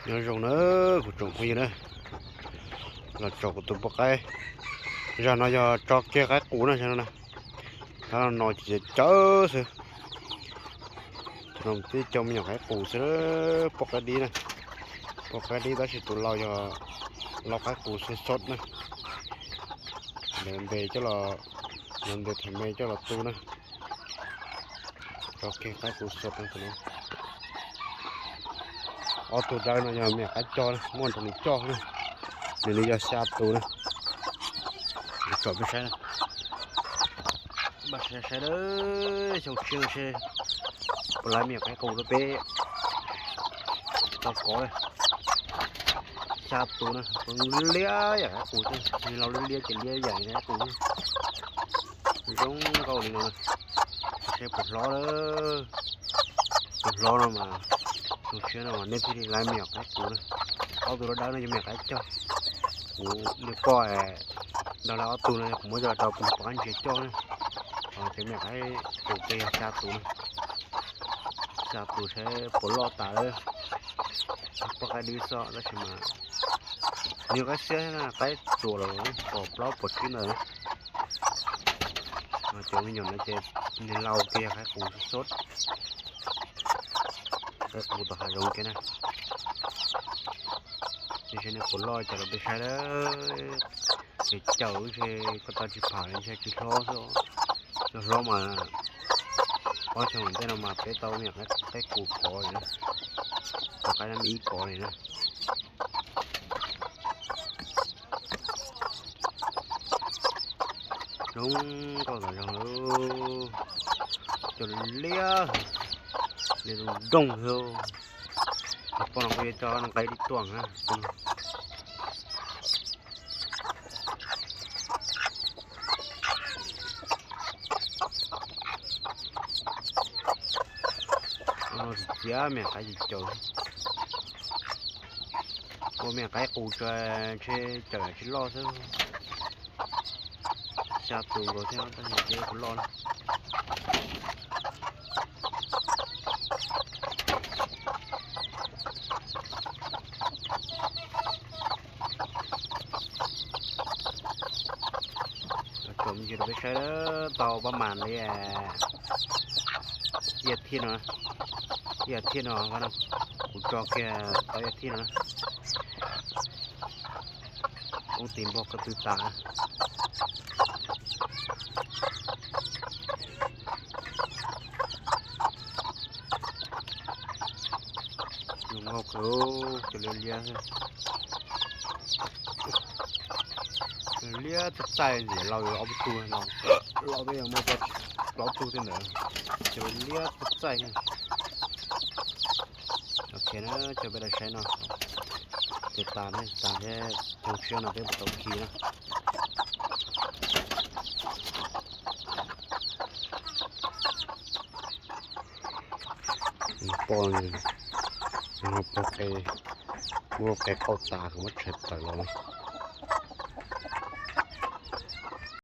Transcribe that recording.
Nyob zoo na kuv tsoom phooj ywg na, los txog kuv tus poj qaib. Zag no yog tso kiag qaib qus na, zag no na. Tab no no ces cawv xwb. Cov no twb coj me nyuam qaib qus xwb, poj qaib dib na. Poj qaib dib tab sis tus lau yog lau qaib qus xwb xwb na. Lawv ntes coj los, lawv ntes them me coj los tu na. Tso kiag qaib qus xwb no. Ob tug dawb no yog me nyuam qaib coj na, muaj nrog nws coj na. Nws li yog xya tus na. Tsom peb saib na. Peb saib saib, xyoo tshiab no seb puas laiv me nyuam qaib qus rau peb tau kov li. Xya tus na, liab yam qaib qus xwb, lau liab liab ces liab yam qaib qus. Zoo nkauj li no, seb puas hlob lawm. Puas hlob no mas, xyoo tshiab no mas nej thiaj li laiv me nyuam qaib qus na. Ob tug dawb dawb no yog me nyuam qaib coj. Kuv nws poj, nrog lawv ob tug no kuv muab coj los rau kuv poj qaib ntsia coj na. Ces me nyuam qaib qus ces yog xya tus na. Xya tus saib puas loj tas lawm. Poj qaib dib xwb tab sis mas nws qaib xiab qaib ruam los pom plaub pom tsib ntawd. Cov me nyuam no ces nws lau kiag yog qaib qus xwb xwb. Qaib qus tom hav zoov kiag na. Ces seb nws puas loj cas rau peb saib lawm. Ces caum ntshe koj tau tsis pham li ntshe tsis hlob xwb. Yog hlob mas ob xyoo ntej no mas peb tau me nyuam qaib qus kov li na. Tau qaib dab me ib kov li na. Zoo nkauj tas zog lawm. Cov liab, liab zoo zoo xwb. Poj no kuj yuav coj nqaij dib tuaj na. Txiav me nyuam qaib caum, ua me nyuam qaib qus tso ntshe caum yam tsis loj xwb. Xya tus nkaus thiab tab sis ces puas loj na. Tsom me ntsis rau peb saib tau pab mas li ib yam thiab no, ib yam thiab no, kuv tso kiag tau ib yam thiab no na. Ub, tis npog ko tw tas. Zoo nkauj kawg, cov liab liab, liab txaij txaij ntxim lau yuav ob peb tug no, lau peb yuav muaj plaub tug tej ntawd, cov liab txaij txaij. Ok na, coj peb los saib no, ces tas ne tas thiab, xyoo tshiab no peb puas tau khi na. Poj, poj qe, muab qe qauj tas muab tshem tawm los.